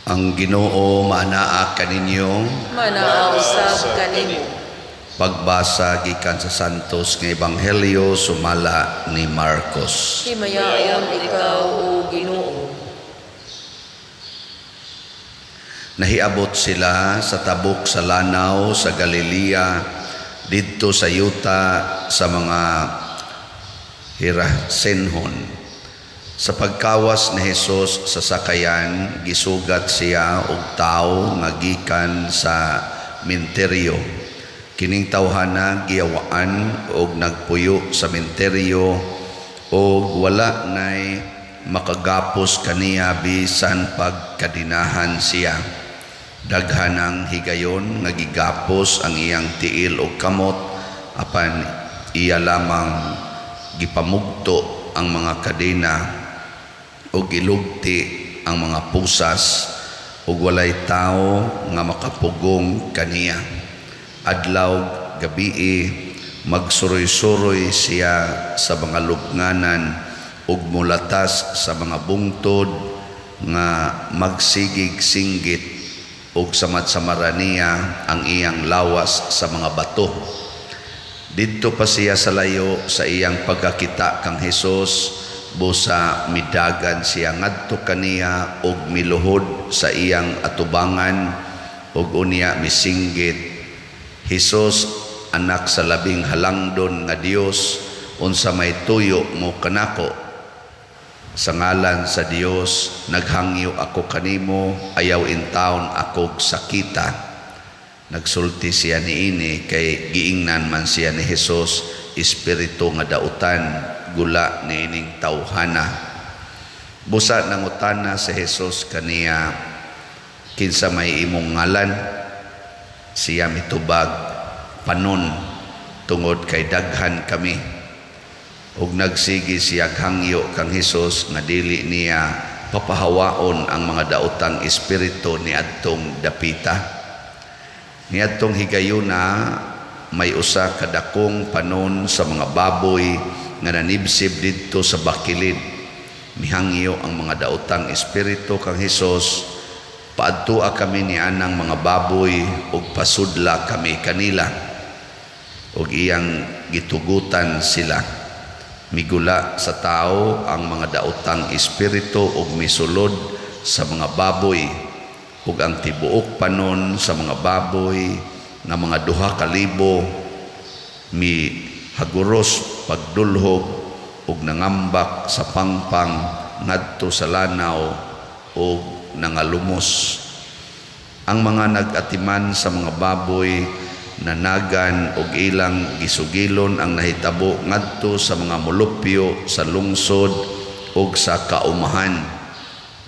Ang Ginoo maanaa kaninyo. Manaa usab kanimo. Pagbasa gikan sa Santos nga Ebanghelyo sumala ni Marcos. Himayaon ikaw, o Ginoo. Nahiabot sila sa tabok sa lanaw sa Galilea, didto sa yuta sa mga Gerasenhon. Sa pagkawas ni Jesus sa sakayan, gisugat siya og tawo nga gikan sa minteryo. Kining tawhana giyawaan og nagpuyo sa minteryo og wala nay makagapos kaniya bisan pagkadinahan siya. Daghan ang higayon nga gigapos ang iyang tiil og kamot, apan iya lamang gipamugto ang mga kadena og gilugti ang mga pusas, ug walay tawo nga makapugong kaniya. Adlaw gabii magsuroy-suroy siya sa mga lubnganan ug mulatas sa mga bungtod nga magsigig singgit, ug samad-samara niya ang iyang lawas sa mga bato. Didto pa siya sa layo sa iyang pagkakita kang Hesus, busa midagan siya ngadto kaniya ug miluhod sa iyang atubangan, ug unya misinggit, "Hesus, anak sa Labing Halangdon nga Dios, unsa may tuyo mo kanako? Sa ngalan sa Dios naghangyo ako kanimo, ayaw intawon akog sakita." Nagsulti siya niini kay giingnan man siya ni Hesus, "Espiritu nga dautan, gula niining tawhana." Busa nangutana si Hesus kaniya, "Kinsa may imong ngalan?" Siya mitubag, "Panon, tungod kay daghan kami." Ug nagsige siya hangyo kang Hesus nga dili niya papahawaon ang mga daotang espiritu niadtong dapita. Niadtong higayuna may usa ka dakong panon sa mga baboy nga nanibsib didto sa bakilid. Mihangyo ang mga daotang espiritu kang Hesus, "Paadtua kami ni anang mga baboy ug pasudla kami kanila." Ug iyang gitugutan sila. Migula sa tao ang mga daotang espiritu ug misulod sa mga baboy, ug ang tibuok panon sa mga baboy nga mga 2,000 mi haguros pagdulhog ug nangambak sa pangpang ngadto sa lanaw ug nangalumos. Ang mga nag-atiman sa mga baboy nanagan og ilang gisugilon ang nahitabo ngadto sa mga mulupyo sa lungsod ug sa kaumahan.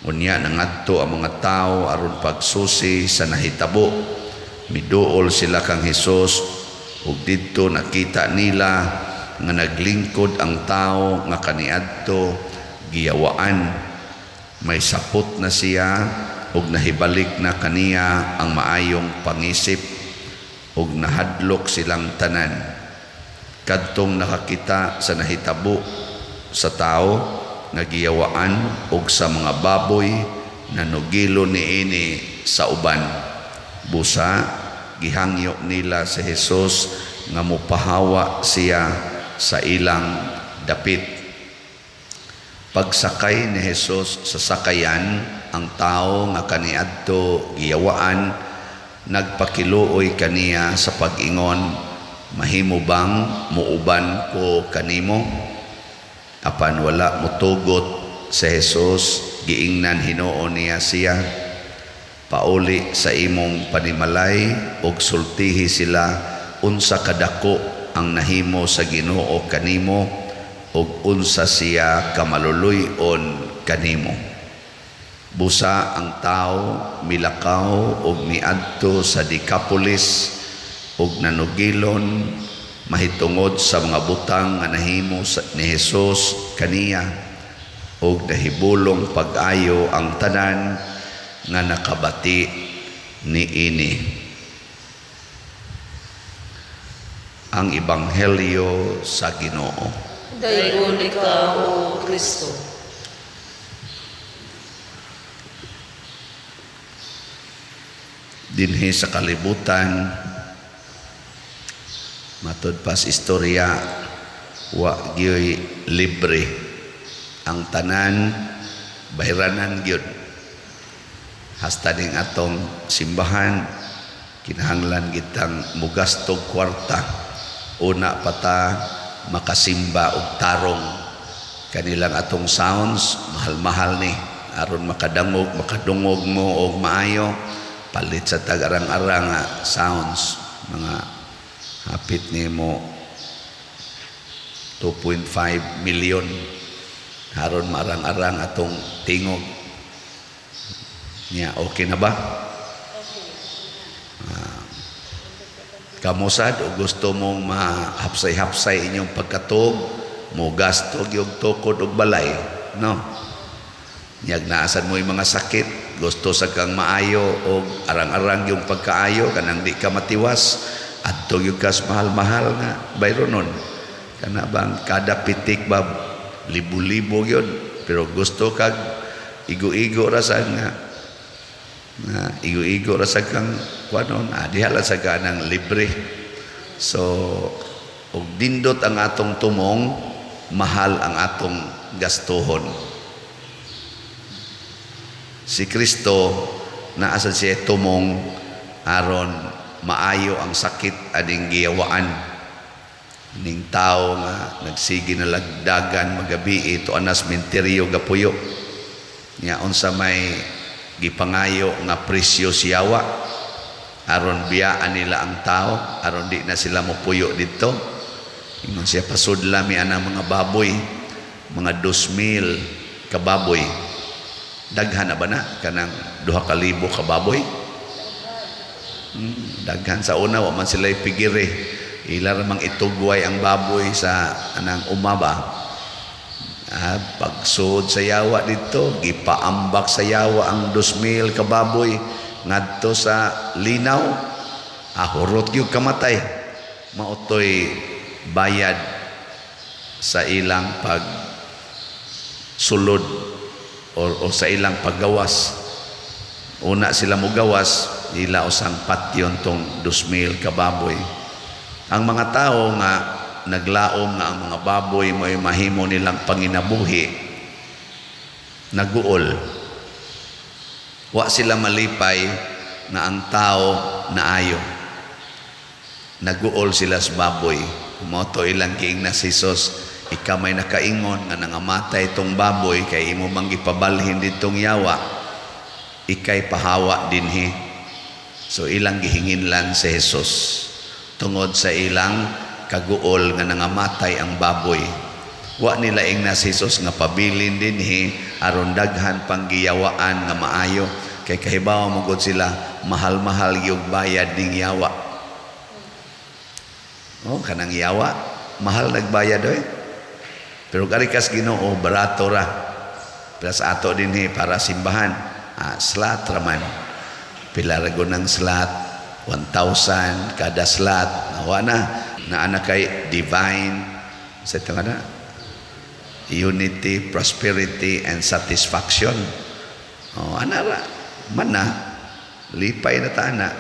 Unya nangadto ang mga tawo aron pagsusi sa nahitabo. Miduol sila kang Hesus ug didto nakita nila nga naglingkod ang tawo nga kaniadto giyawaan. May sapot na siya ug nahibalik na kaniya ang maayong pangisip, ug nahadlok silang tanan. Kadtong nakakita sa nahitabo sa tawo nga giyawaan ug sa mga baboy, nanugilo niini sa uban. Busa gihangyo nila si Hesus nga mopahawa siya sa ilang dapit. Pagsakay ni Hesus sa sakayan, ang tao nga kaniadto giyawaan nagpakiluoy kaniya sa pag-ingon, "Mahimo bang muuban ko kanimo?" Apan wala motugot si Hesus. Giingnan hinuon niya siya, "Pauli sa imong panimalay ug sultihi sila unsa kadako ang nahimo sa Ginoo kanimo ug unsa siya kamaluluy-on kanimo." Busa ang tao milakaw ug miadto sa Decapolis ug nanugilon mahitungod sa mga butang nga nahimo ni Hesus kaniya, ug nahibulong pag-ayo ang tanan nga nakabati niini. Ang Ebanghelyo sa Ginoo. Daygon ikaw, O Kristo. Dinhi sa kalibutan, matud pas istorya, wa gyoy libre. Ang tanan bayranan gyud. Hasta ning atong simbahan, kinahanglan kitang mugastog kwarta una pa ta makasimba og tarong. Kanilang atong sounds, mahal-mahal ni aron makadangog, makadungog mo og maayo. Palit sa tag arang-arang nga sounds, mga hapit nimo 2.5 million aron maarang-arang atong tingog niya. Okay na ba? Kamo sad o gusto mong mahapsay-hapsay inyong pagkatuog, mo gasto yung tukod og balay, no? Nyag naasan mo yung mga sakit, gusto sa kang maayo og arang-arang yung pagkaayo, kanang di ka matiwas, adto yung kas mahal-mahal nga bayronon. Kana bang kada pitik ba libo-libo yun, pero gusto kag igo-igo ra sa nga na igo-igo ra sa kang kuanon, diha lang sa kanang libre. So og dindot ang atong tumong, mahal ang atong gastuhon. Si Kristo naa sa siya tumong aron maayo ang sakit aning giyawaan ning tao nga nagsige na lagdagan magabi ito anas menteryo gapuyo nya. Unsa may gipangayo nga presyo siyawa aron biyaan nila ang tao, aron di na sila mopuyo didto? Ingon siya, "Pasudla mi anang mga baboy," mga 2,000 ka baboy. Daghan na ba na kanang 2,000 ka baboy? Daghan. Sa una, wa man sila pigire, ila ra mang itugway ang baboy sa anang umaba. Pagsud sa yawa dito, gipaambak sa yawa ang 2,000 ka baboy ngadto sa linaw. Hurot gyud kamatay. Mao toy bayad sa ilang pag sulod or sa ilang paggawas. Una sila mogawas, ila usang patyon tong 2,000 ka baboy. Ang mga tao nga naglaom nga ang mga baboy mo'y mahimo nilang panginabuhi, naguol. Wa sila malipay nga ang tao naayo. Naguol sila sa baboy. Mao to ilang giingna si Jesus, "Ikaw may nakaingon nga nangamatay itong baboy kay imo mang gipabalhin ditong yawa, ikay pahawa dinhi." So ilang gihinginlan si Jesus tungod sa ilang kaguol nga nangamatay ang baboy. Wa nila ingna si Jesus nga pabilin dinhi aron daghan pang giyawaan nga maayo, kay kahibaw mo gud sila mahal-mahal yung bayad ning yawa. Oh, kanang yawa, mahal nagbayad oy. Pero kari kas Ginoo, barato ra. Pero sa ato dinhi para simbahan, slot raman. Pila ra ng slot, 1,000 kada slot. Nawa na, naa na kay divine sa ito na unity, prosperity, and satisfaction. Oh, ana ra, man na, lipay na ta ana.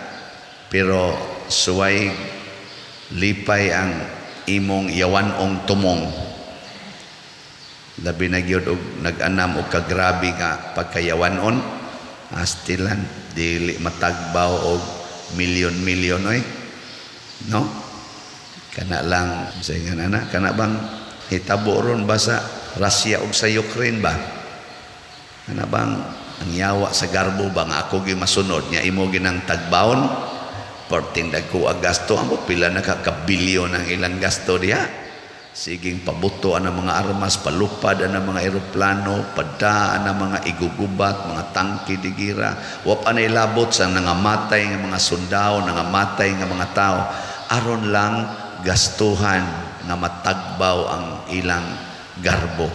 Pero suway lipay ang imong yawanong tumong. Labi na gyud og nag-anam og kagrabe nga pagkayawanon, astilan dili matagbaw og milyon-milyon oy. No? Kana lang sa ingan ana, kana bang hitabo ron ba sa Russia ug sa Ukraine ba? Kana bang ang yawa sa garbo ba nga ako gi masunod nya imo ginang tagbawon? Perting dagko ang gasto, amo pila na ka kabilyon ang ilang gasto diha. Siging pabuto ang mga armas, palupad ang mga eroplano, pada ang mga igugubat, mga tangke de gera. Wa pa na ilabot sa nangamatay nga mga sundao, nangamatay nga mga tao. Aron lang gastuhan nga matagbaw ang ilang garbo.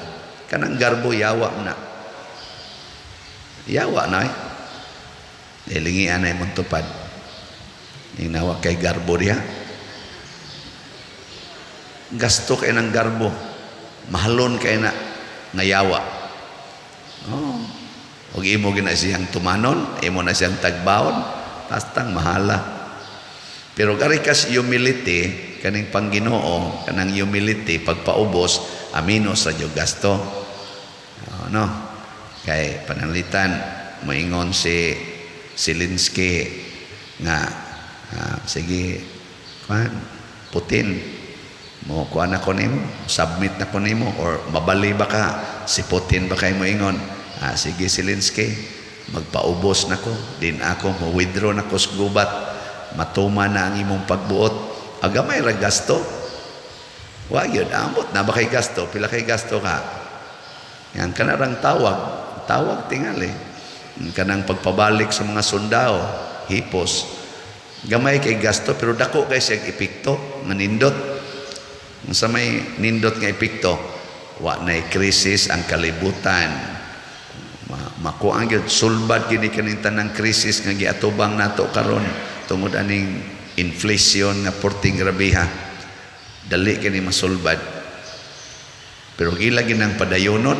Kanang garbo, yawa na. Yawa na eh. Ilingian na imong tupad. Inawa kay garbo diha. Gasto kay ng garbo. Mahalon kay na nga yawa. Oh. Og imo gina siyang tumanon, imo na siyang tagbawon. Bastang mahala. Pero ari kas humility, kaning pang-Ginoo, kanang humility, pagpaubos, aminos ra gyud gasto. Ano? Kay pananglitan, moingon si Zelensky nga, sige, kuan, Putin, mo kuan ako nimo, submit na ko nimo, or mabali ba ka, si Putin ba kay moingon, sige Zelensky, magpaubos na ko, din ako, mo withdraw na ko sa gubat, matuma na ang imong pagbuot, agamay ra gasto. Wa gyud amot na ba kay gasto, pila kay gasto ka? Yan kanarang tawag, tawag tingali. Kanang pagpabalik sa mga sundao, hipos. Gamay kay gasto pero dako kay siyang epekto nga nindot. Sa may nindot nga epekto, wa nay krisis ang kalibutan. Makuang gyud sulbad gini kaning tanang krisis nga giatubang nato karon tungod aning inflation nga porting grabeha. Dali kini masulbad. Pero gila ginang padayonon,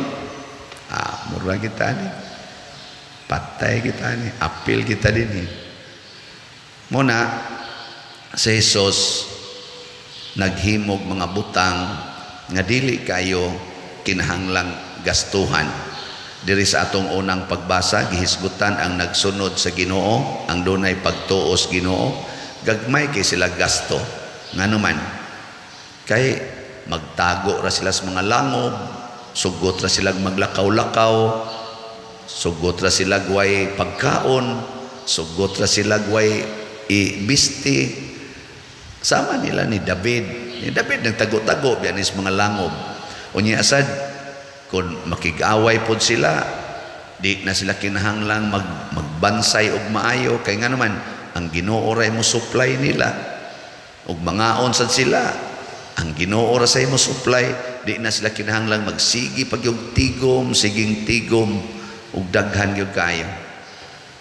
mura kita ni. Patay kita ni, apil kita din eh. Muna, si Jesus naghimog mga butang nga dili kayo kinahanglang gastuhan. Diri sa atong unang pagbasa, gihisgutan ang nagsunod sa Ginoo, ang dunay pagtuos Ginoo, gagmay kay sila gasto. Ngano man, kay magtago ra sila sa mga langob, sugot ra sila maglakaw-lakaw, sugot ra sila way pagkaon, sugot ra sila way ibisti. Sama nila ni David. Ni David nagtago-tago biyan sa mga langob. Unya asad kung makig-away pod sila, di na sila kinahanglang magbansay og maayo kay nga naman ang Ginoo ra mo supply nila. Og mangaon sad sila, ang Ginoo ra say mo supply, di na sila kinahanglang magsigi pag yung tigom, siging tigom ug daghan gyud kayo.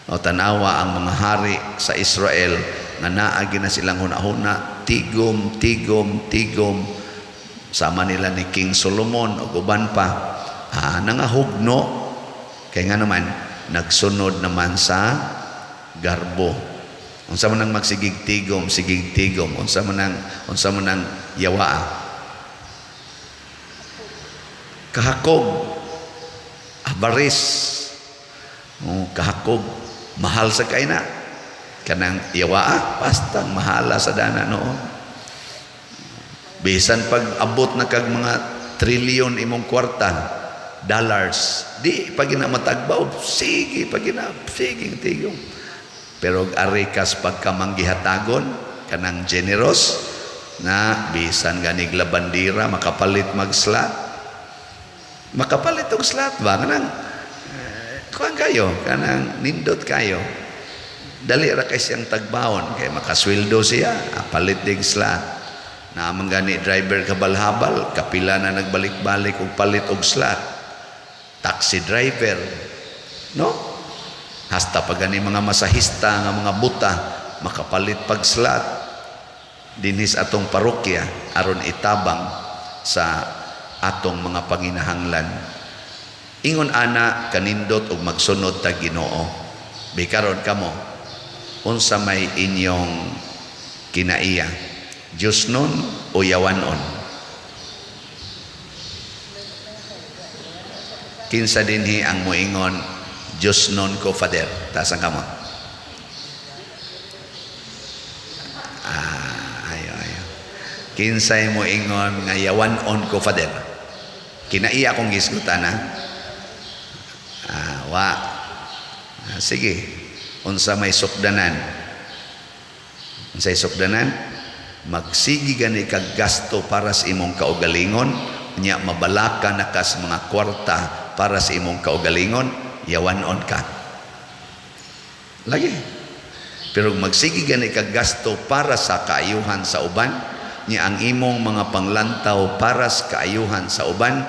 O tanawa ang mga hari sa Israel nga naa na silang hunahuna, tigom, tigom, tigom. Sama nila ni King Solomon ug uban pa. Nangahugno kay nga naman nagsunod naman sa garbo. Unsa man ang magsigig tigom, sigig tigom, unsa man ang yawa? Kahakog, abaris. Oh, kahakog, mahal sa kay na. Kanang yawa, basta mahala sa dana noon. Bisan pag abot na kag mga trilyon imong kwarta, dollars, di pag gina matagbaw, sige pag gina, sige tigom. Pero ari kas pagkamanggihatagon, kanang generous, na bisan ganig labandira makapalit mag-slot. Makapalit og slot ba kanang kuan kayo, kanang nindot kayo. Dali ra kay siyang tagbaon kay makasweldo siya, palit dig slot. Naamang gani driver kabal-habal, kapila na nagbalik-balik og palit og slot. Taxi driver, no? Hasta pa gani mga masahista nga mga buta makapalit pag slot dinhis atong parokya aron itabang sa atong mga panginahanglan. Ingon ana kanindot og magsunod ta Ginoo. Bikaron kamo, unsa may inyong kinaiya? Diyos nun o yawanon? Kinsa dinhi ang moingon Diyos nun ko, Father? Taas ang kamot. Ayo ayo. Kinsay moingon nga yawanon ko, Father? Kinaiya akong gisgutan ha. Wa. Sige. Unsa may sukdanan? Unsay sukdanan? Magsigi gani kag gasto para sa imong kaugalingon, nya mabalaka na ka sa mga kwarta para sa imong kaugalingon, yawanon ka. Lagi. Pero magsigi gani kag gasto para sa kaayuhan sa uban, nya ang imong mga panglantaw para sa kaayuhan sa uban,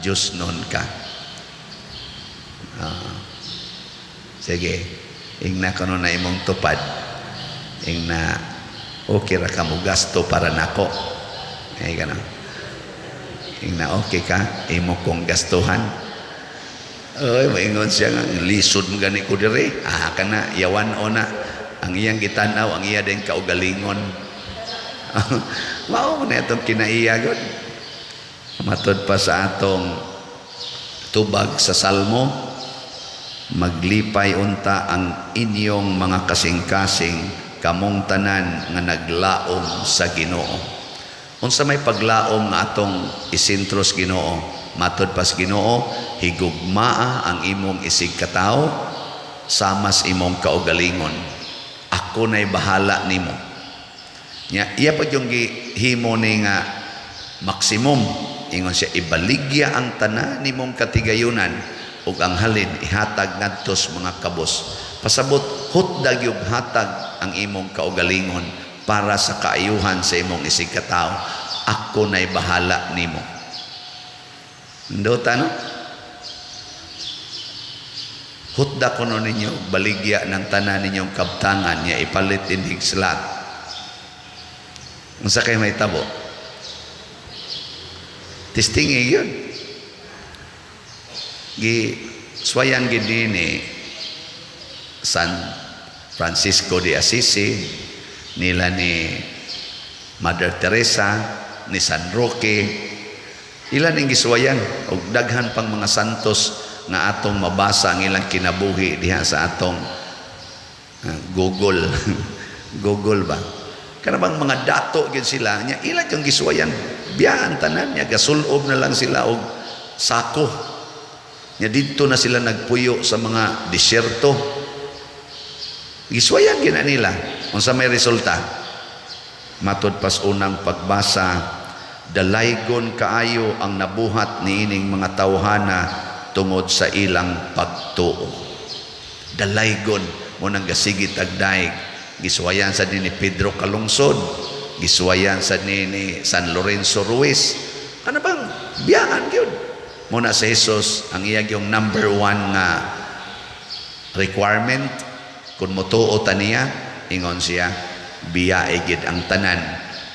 Diyos nun ka. Sige, ingna kuno na imong tupad. Ingna okay ra ka mo gasto para nako. Ay gano. Ingna okay ka imo kong gastuhan. Oy, maingon siya nga lisod mo gani ko diri. Kana yawan o na. Ang iyang gitanaw, ang iya din kaugalingon. Mao na itong kinaiya gud. Matod pa sa atong tubag sa Salmo, maglipay unta ang inyong mga kasing-kasing, kamong tanan nga naglaom sa Ginoo. Unsa may paglaom nga atong isentro sa Ginoo? Matod pa sa Ginoo, higugmaa ang imong isig katawo sama sa imong kaugalingon. Ako na'y bahala nimo. Nya iya pa yung gihimo ni nga maximum. Ingon siya, ibaligya ang tanan nimong katigayunan ug ang halin ihatag ngadto sa mga kabos. Pasabot, hutdag yung hatag ang imong kaugalingon para sa kaayuhan sa imong isig katawo. Ako na'y bahala nimo. Ndota, no? Hutda kuno ninyo baligya ng tanan ninyong kabtangan niya ipalit dinhig slot. Unsa kay may tabo? Testing yun. Gi swayan gid ni San Francisco de Assisi, nila ni Mother Teresa, ni San Roque, ilan ang gisuwayan og daghan pang mga santos nga atong mabasa ang ilang kinabuhi diha sa atong Google. Google ba? Kana bang mga dato gyud sila nya, ilan yung gisuwayan, biyaan tanan nya, gasulob na lang sila og sako nya, didto na sila nagpuyo sa mga disyerto. Gisuwayan gina nila. Unsa may resulta? Matod pas unang pagbasa, dalaygon kaayo ang nabuhat niining mga tawhana tungod sa ilang pagtuo. Dalaygon mo nang gasigit agdaig. Gisuwayan sa ni Pedro Calungsod, gisuwayan sa ni San Lorenzo Ruiz. Kana bang biyaan gyud. Muna sa Jesus ang iya yung number one nga requirement kung motuo ta niya, ingon siya, biyae gid ang tanan,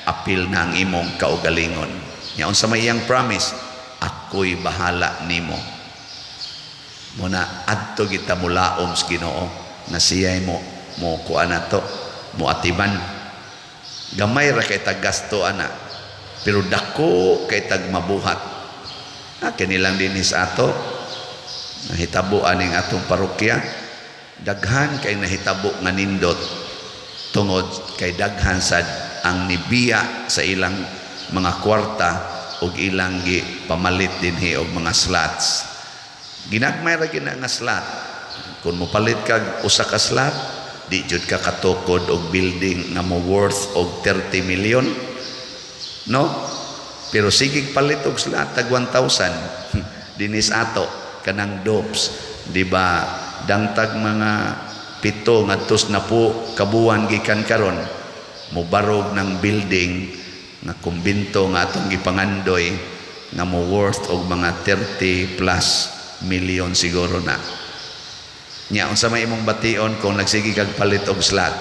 apil na ang imong kaugalingon. Nya unsa may iyang promise? Ako'y bahala nimo. Muna adto kita mulaom sa Ginoo na siya'y mo mo kuan nato, mo atiman. Gamay ra kay tag gasto ana, pero dako kay tag mabuhat. Kini lang dinhi sa ato nahitabo aning atong parokya, daghan kay nahitabo nga nindot tungod kay daghan sad ang nibiya sa ilang mga kwarta ug ilang gi pamalit dinhi og mga slots. Ginagmay ra gina nga slot. Kung mopalit kag usa ka slot, di jud ka katukod og building nga mo worth og 30 million, no? Pero sige, palit og slot tag 1,000 dinis ato, kanang dopes, di ba? Dangtag mga 7 ngadto na po kabuan gikan karon, mobarog ng building nga kumbinto nga atong gipangandoy nga mo worth og mga 30 plus million siguro na. Nya unsa may imong bation kung nagsige kag palit og slot?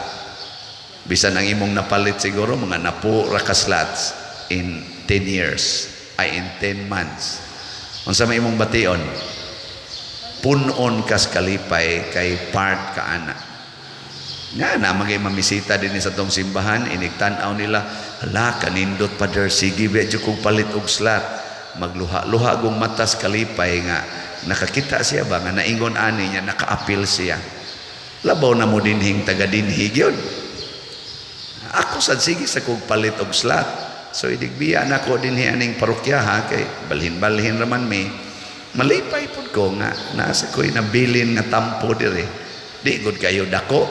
Bisan ang imong napalit siguro mga napo ra ka slots in 10 years, ay, in 10 months, unsa may imong bation? Punon kas kalipay kay part ka ana. Nga na magay mamisita din sa tong simbahan, inigtan-aw nila, "Hala, kanindot, Father, sige be jud kog palit og slot." Magluha-luha gong matas kalipay nga nakakita siya ba nga naingon ani niya, nakaapil siya. Labaw na mo dinhing taga dinhi gyud. Ako sad, sige sa kog palit og slot. So idigbiya nako dinhi aning parokya ha, kay balhin-balhin raman mi. Malipay pud ko nga nasa ko'y nabilin nga tampo dire. Di gud kayo dako.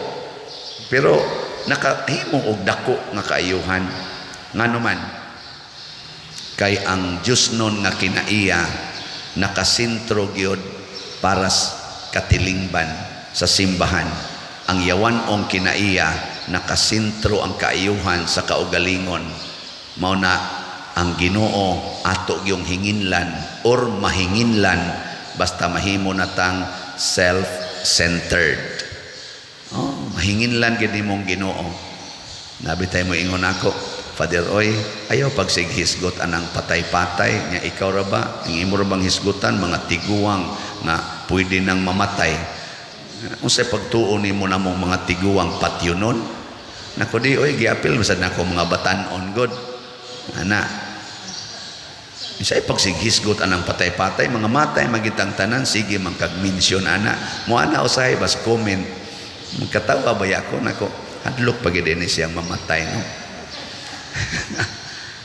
Pero nakahimo og dako nga kaayuhan. Ngano man? Kay ang Diyos nun nga kinaiya nakasentro gyud para katilingban sa simbahan. Ang yawan-ong kinaiya nakasentro ang kaayuhan sa kaugalingon. Mao na ang Ginoo ato yung hinginlan or mahinginlan basta mahimo natang self-centered. Oh, mahinginlan gid nimong Ginoo. Nabi tayo mo ingon ako, "Father oy, ayaw pagsighisgot anang patay-patay nya, ikaw ra ba? Ang imo ra bang hisgutan mga tiguang nga pwede nang mamatay?" Unsay pagtuo nimo namong mga tiguang patyonon? Nako di oy, giapil bisag nako mga batan-on god. Ana. Unsay pagsighisgot anang patay-patay, mga matay magitang tanan, sige man kag mention ana. Mo ana usahay bas comment. Magkatawa ba ako nako? Hadlok pa gid ni siyang mamatay, no.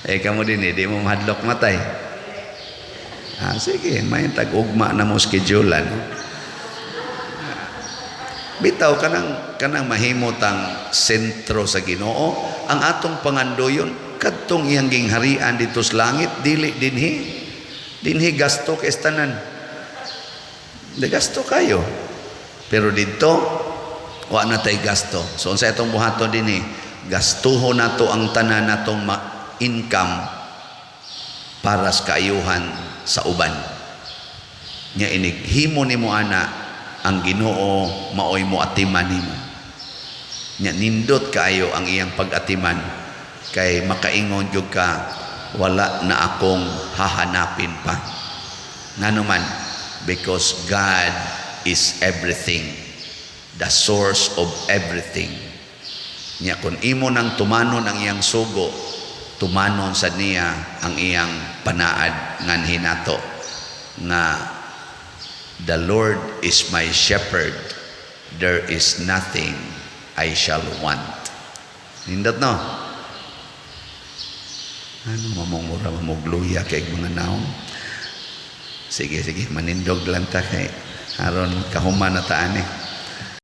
Eh, kamo din eh, di mo mahadlok matay. Ah, sige, may tag-ugma na mo schedule, no? Bitaw kanang mahimotang sentro sa Ginoo ang atong pangandoyon kadtong iyang gingharian dito sa langit, dili dinhi. Dinhi gasto kay tanan. Di gasto kayo. Pero didto wa na tay gasto. So unsa itong buhaton dinhi? Gastuhon nato ang tanan natong income para sa kaayuhan sa uban. Nya inig himo nimo ana, ang Ginoo maoy mo atiman nimo. Nya nindot kaayo ang iyang pag-atiman kay makaingon gyud ka, "Wala na akong hahanapin pa." Ngano man? Because God is everything, the source of everything. Nya kung imo nang tumanon ang iyang sugo, tumanon sa niya ang iyang panaad nganhi nato nga "The Lord is my shepherd, there is nothing I shall want." Nindot, no? Ano mamong mura mamugluya kay mga naong. Sige, sige, manindog lang ta kay aron kahuman na ta ani.